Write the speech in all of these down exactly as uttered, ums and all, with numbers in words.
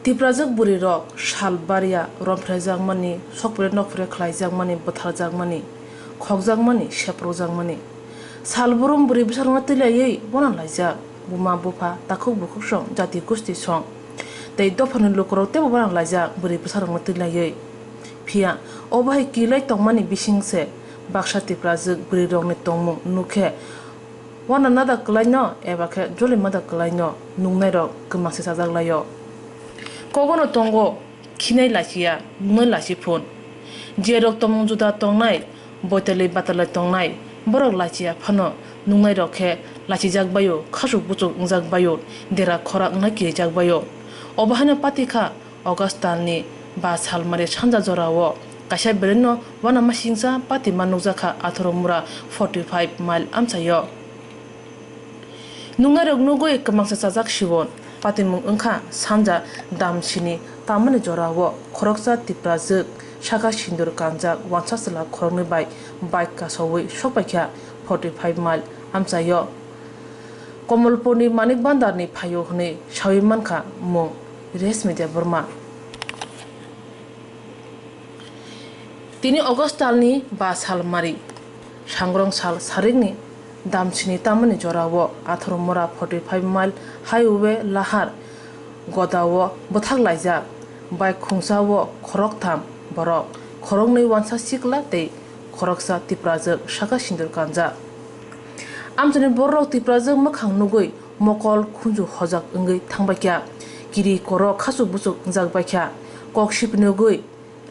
Tiprajwk bwrwirok sal barya romphrejakmani, sokphre nokphre khlaijakmani, bwtharjakmani, khokjakmani, seprokjakmani. Sal brum bwrwi bwsarokno twilaiwi bono laijak, buma bupha, takhuk bukhuk song, jati gusti song tei dophani lukurok teibo bono laijak bwrwi bwsarokno twilaiwi. Phiya obo hai kilai tongmani bising se baksa Tiprajwk bwrwirokni tongmung nukhe, wana nada kwlaino eba khe joli mada kwlaino nuknairok kwmang se chajak laio. Kogono tongo khinai lachiya, nuknai lachi phun. Jerok tomung juda tongnai, boitali batali tongnai, borok lachiya phano nuknairok khe lachijak baio, khasuk buchuk wngjak baio, dera khora wngna kirijak baio. Obo haino patikha August talni ba salmari sanja jorao kaisa beraino uanamasingcha patima nukjakha Atharomura forty five mile amchaio. Nuknairok nugwi kwmangsa chajak Sibon. Patimung wngkha sanja damsini tamani jorao khoroksa Tiprajwk saka sindur kanjak wansa chwla khoroknwi bai bike kasaui sokpaikha forty five mile amchaio. Komolpurni Manik Bandarni phaio hwnwi saui mankha mung Resmi Debbarma. Tini August talni ba salmari, sangrong sal sarikni damsini tamani jorao Atharomura forty five mile highway lahar godao bwthak laijak. Bike khungsao khoroktham borok, khoroknwi wansa sikla tei khoroksa Tiprajwk saka sindur kanjak. Amchaini bororok Tiprajwk mwkhang nugwi mokol khunju hojak wngwi thangbaikha, kiri korok khasuk buchuk wngjak baikha, kok sipinugwi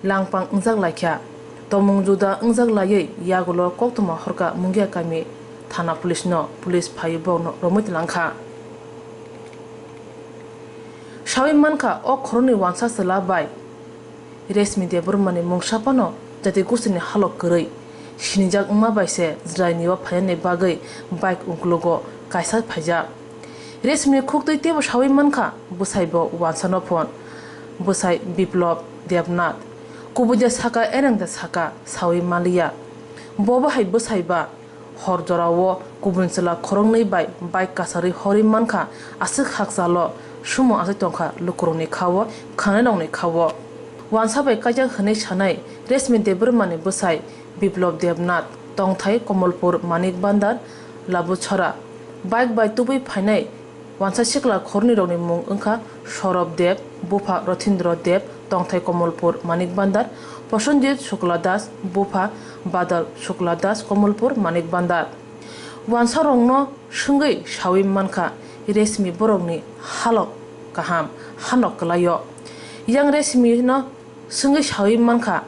langpang wngjak laikha. Tomung juda wngjak laiwi yagulo koktwma horka Mungia kami thana police no police phaiwi borokno romwi twlangkha. Saui mankha o khoroknwi wansa chwla bai Resmi Debbarmani mungsa phano jati gustini halok kwrwi sinijak wngma bai se jwraini o phainani bagwi bike ungkulugo kaisa phaijak. Resmi khuktwi teibo saui mankha bwsai bo wansano phon, bwsai Biplop Debnath. Kubui de saka, ereng de saka saui manliya. Bo bo hai bwsai ba hor jorao kubun chwla khoroknwi bai bike kasarwi horwi mankha, aswk hakchalo sumo achai tongkha lukurokni khao, khwnairokni khao. Wansa bai kaijak hwnwi sanai Resmi Debbarmani bwsai Biplop Debnath, tongthai Komolpur Manik Bandar, Labuchora. Bike bai tubui phainai wansa sikla khornwirokni mung wngkha Saurabh Deb, bupha Rothindra Deb, tongthai Komolpur Manik Bandar, Prosenjit Shukla Das, bupha Badal Shukla Das, Komolpur Manik Bandar. Wansarokno swngwi saui mankha Resmi borokni halok kaham, hanok kwlaio. Yang Resmi no swngwi saui mankha,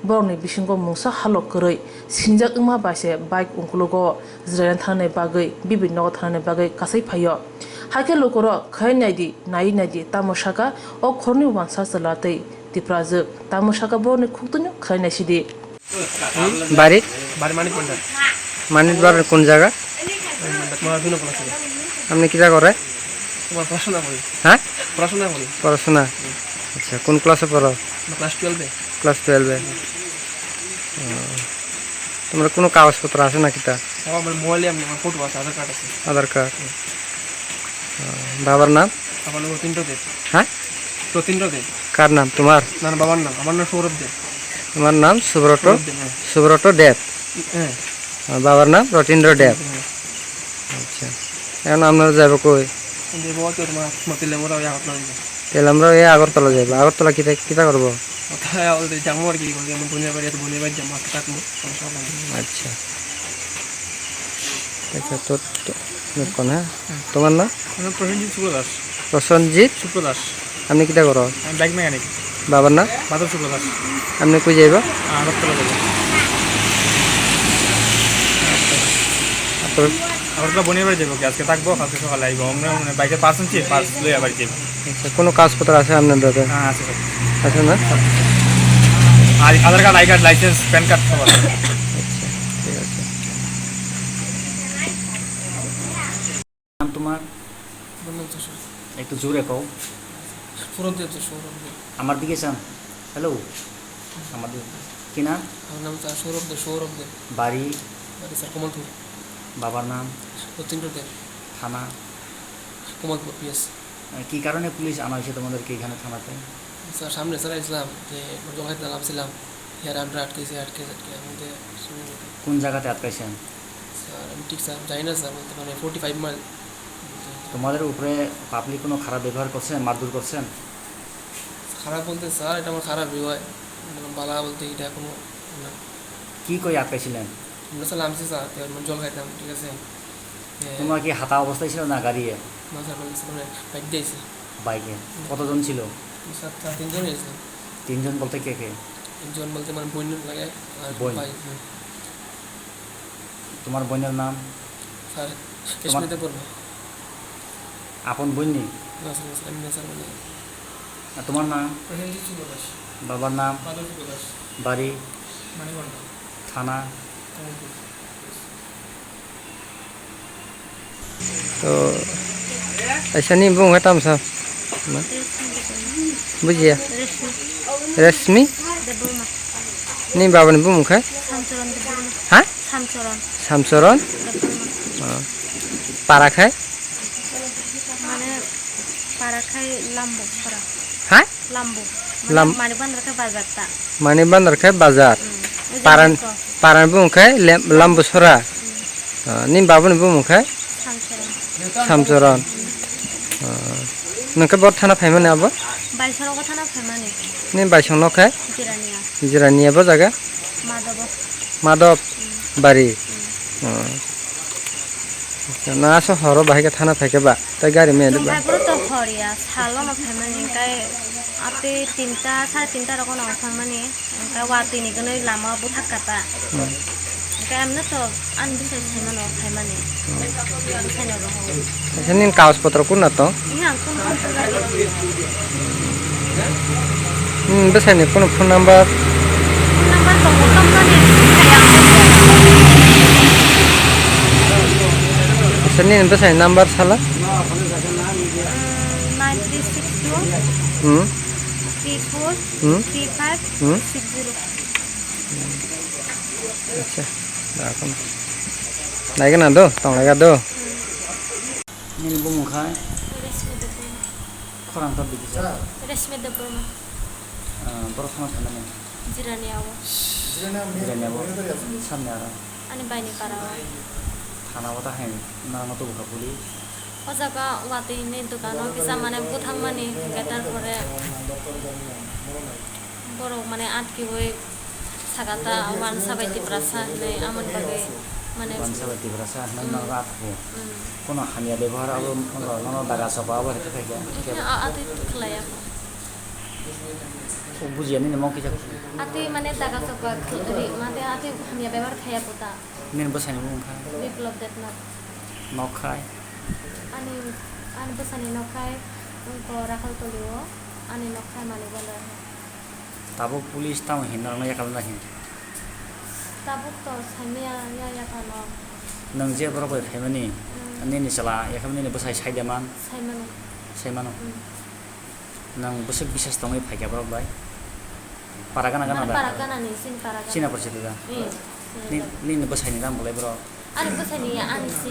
borokni bisingo mungsa halok kwrwi sinijak wngma bai se bike ungkulugo jwraina thanani bagwi, bibini nogo thanani bagwi kasai phaio. Hakhe lukurok khwlai naidi, naiwi naidi, tamo saka o khoroknwi wansa chwla tei Tiprajwk, tamo saka borokni khuktwino khwlai naisidi. বাড়ি? বাড়ি মানিক ভান্ডার। মানিক ভান্ডার কোন জায়গা? এই মানিক ভান্ডার, তোমার অধীন বলা ছিল। আপনি কিতা করে? তোমার পড়াশোনা করি। হ্যাঁ? পড়াশোনা করি। পড়াশোনা? হুম। আচ্ছা, কোন ক্লাসে পড়ো? আমরা ক্লাস টুয়েলভে। ক্লাস টুয়েলভে। হুম। ও। তোমার কোনো কাগজপত্র আছে না কিতা? আমার মোবাইলে আমার ফটো আছে, আধার কার্ড আছে। আধার কার্ড। হুম। ও, বাবার নাম? বাবার নাম রথীন্দ্র দেব। হ্যাঁ? রথীন্দ্র দেব। কার নাম? তোমার? না, না, বাবার নাম। আমার নাম সৌরভ দেব। তোমার নাম সুব্রত? সৌরভ দেব, হ্যাঁ। সুব্রত দেব। হ্যাঁ। আর বাবার নাম রথীন্দ্র দেব। হ্যাঁ। আচ্ছা। এখন আপনারা যাবে কই? যে বাবা তো তোমার, তোমার তেলেমুরা ওই আগরতলা যাবে। তেলেমুরা ওই আগরতলা যাবে। আগরতলা কিতা, কিতা করবো? কোথায় বলতে যাবো আর কি, বলতে আমার বোনের বাড়ি আছে, বোনের বাড়ি যাবো, আজকে থাকবো, সমস্যা হবে না। আচ্ছা। আচ্ছা, তো, তো, কোন, হ্যাঁ? তোমার নাম? আমার নাম প্রসেনজিৎ শুক্ল দাস। প্রসেনজিৎ? শুক্ল দাস। আপনি কিতা করো? আমি বাইক মেকানিক। বাবার নাম? বাদল শুক্ল দাস। আপনি কই যাইবা? আগরতলা যাবো। আচ্ছা। আপনার আগরতলা বোনের বাড়ি যাবো কি? আজকে থাকবো, কালকে সকালে আইবো। আমরা মানে বাইকের পার্স আনছি, পার্স লইয়া বাড়ি যাবো। আচ্ছা, কোনো কাগজপত্র আছে আপনার দাদা? হ্যাঁ, আছে সব। আছে না? আর Aadhaar card, I card, licence, PAN card সব আছে। আচ্ছা, ঠিক আছে। নাম তোমার? আমার নাম যশোর। একটু জোরে কও। সৌরভ দেব, স্যার, সৌরভ দেব। আমার দিকে চান। হ্যালো। আমার দিকে। কি নাম? আমার নাম স্যার সৌরভ দেব, সৌরভ দেব। বাড়ি? বাড়ি স্যার কমলপুর। বাবার নাম? রথীন্দ্র দেব। থানা? কমলপুর পিএস। কি কারণে পুলিশ আনা হয়েছে তোমাদেরকে এখানে থানাতে? স্যার, সামনে স্যার আসলাম, যে জল খাইতে নামছিলাম, হেয়ার আমরা আটকেছে, আটকে আটকে আমাদের শুরু হতে। কোন জায়গাতে আটকাইছেন? স্যার, আমি ঠিক স্যার জানি না স্যার, বলতে মানে ফোর্টি ফাইভ মাইল। তোমাদের উপরে পাবলিক কোনো খারাপ ব্যবহার করছেন, মারধর করছেন? খারাপ বলতে স্যার, এটা আমার খারাপই হয়, মানে বালা বলতে এটা কোনো না। কি কই আটকাইছিলেন? আমরা স্যার নামছি স্যার, তো আমরা জল খাইতাম, ঠিক আছে? হ্যাঁ। তোমরা কি হাঁটা অবস্থায় ছিল না গাড়িয়ে? না স্যার, বলতে স্যার, মানে বাইক দিয়েছে। বাইকে? হুম। কতজন ছিল? স্যার, স্যার, তিনজন হয়েছিল। তিনজন বলতে কে কে? তিনজন বলতে মানে বোন লাগে আর বোন। ভাই, হুম। তোমার বোনের নাম? স্যার, তোমার রেশমিতা বর্মা। আপন বোন নি? না স্যার, না স্যার, আমি না স্যার, মানে আর তোমার নাম? প্রসেনজিৎ শুভ দাস। বাবার নাম? মাধব শুভ দাস। বাড়ি? মানিকগঞ্জ। থানা? Kamalpur. To, aisa ni bung khe tamsa? Bujiya. Reshmi. Reshmi? Debbarma. Ni baba ni bung khe? Samcharan Debbarma. Ha? Samcharan. Samcharan? Debbarma. Ah. Para khai? Mane, para khai Lambo, para. Ha? Lambo. Lam- Mane, Manik Bandar khe bazar ta. Manik Bandar khe bazar. Hmm. Paran, paran bumung khe lem-, Lambo Sora. Hmm. Ah, nini babuni bumung khe? Samcharan. Samcharan. Ah. Nung khe bor thana phaimani abo? Baisoro thana phaimani. Nini baisong no khe? Jirania. Jirania bo jaga? Madhobo. Madhob. Hmm. Bari. Hmm. Ah. Na so horo bahai khe thana phaikhe ba, tei gari me de ba. Phai phuru to hor ya, salo no phaimani, kai ate tinta, sare tinta rogo no phaimani, kai watwi ni gwnwi lama buthak kata. Hmm. Kai amno to ani bwsai saimano phaimani. Hmm. Bwsai no roho. Acha nini kaus potro kunna to? Nini ang kun kun lagi. Hmm, bwsai ni phone, phone number? Phone number tongo, tongmani. Acha, nini bwsai number sala? Nine three six two Hmm? three four Hmm? three five Hmm? six zero. Acha, da kono. Nai gana do, tong lai ga do. Nini bumung khai? Reshmi Debbarma. Khorang to bidi sa? Reshmi Debbarma. Ah, borok thana thana ni? Jirania o. Jirania o? Samni aro? Ani baini para o. Thana o ta hai, na no to bukha puli? O jaga watwi ni dukano kisa mane buthang mani, hinkhe tarpore borok mane atkiwi Sagata wansa bai Tiprasa hinwi amoni bagwi mane Wansa bai Tiprasa hinwi Mm. nogo athuku. Mm. Kono hamya bebohar abo nono daga chokba abo hai khe khaikha. Khe a atwi khlaiya. O bujiya nini mokhe jak. Atwi mane daga chokba khri mate atwi hamya bebohar khaiya puta. Nini bwsai ni mung kha. Biplop Debnath. Nok khai. Ani ani bwsai ni nok khai wngkha Rakhal Toli o ani nok khai Manik Bandar. Tabuk police tamo hinna rwna yakal na hin? Tabuk to saimaya ya yakal no. Nwng je borok bai phaimani, Hmm. nini chwla yakal nini bwsai sai de man? Saimano. Saimano. Hmm. Nwng bwswk bisas tongwi phaikha borok bai? Para gana gana Mane da? Para gana ni, sini para gana. Sina porsi da? Eh, sini Ni-, da. Nini bwsai ni ram bolai borok? Ani bwsani ya, ani si.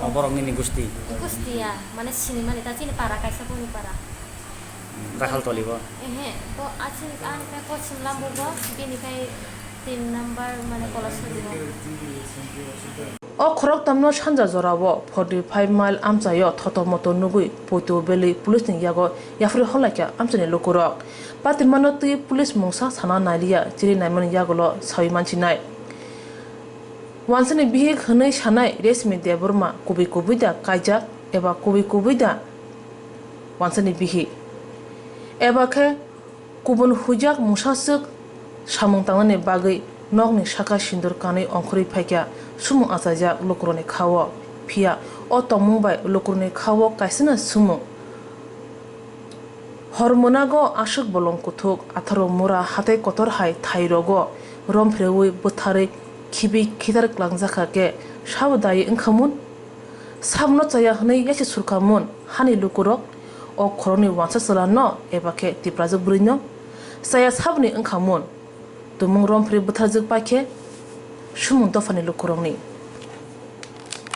O borok nini gusti? Gusti ya, mane sinimani ta chini para kaisa boni para. Rakhal Toli bo? Ehe, bo achi ani khe Pochim Lambo bo, bini khe tin number mane Kolasori bo. O khoroktham no sanja jora o forty five mile amchai o thoto moto nugwi poito belwi police ni yago yaphri holaikha amchaini lukurok. Patimano twi police mungsa sana nailiya chiri naimani yagulo sawi mansinai. Wansani bihik hwnwi sanai Reshmi Debbarma kubui kubui da kaijak eba kubui kubui da wansani bihik? Eba khe kubun huijak mungsaswk samung tangnani bagwi nokni saka sindur kanwi ongkhorwi phaikha sumung achaijak lukurokni kha-o. Phiya o tongmung bai lukurokni kha-o kaisano sumung. Hor mwnago aswk bolong kuthuk, atharo mura hatai kotor hai thai rogo rom phrewi bwtharwi khibi khitar klangjak kha khe sabo dayi wngkha mun? Sabno chaya hwnwi yachi surkha mun hani lukurok? O khoroknwi wansa chwla no eba khe Tiprajwk bwrwi no chaya saboni wngkha mun? Tumung rom phrewi bwtharjwk pai khe sumung dophani lukurokni.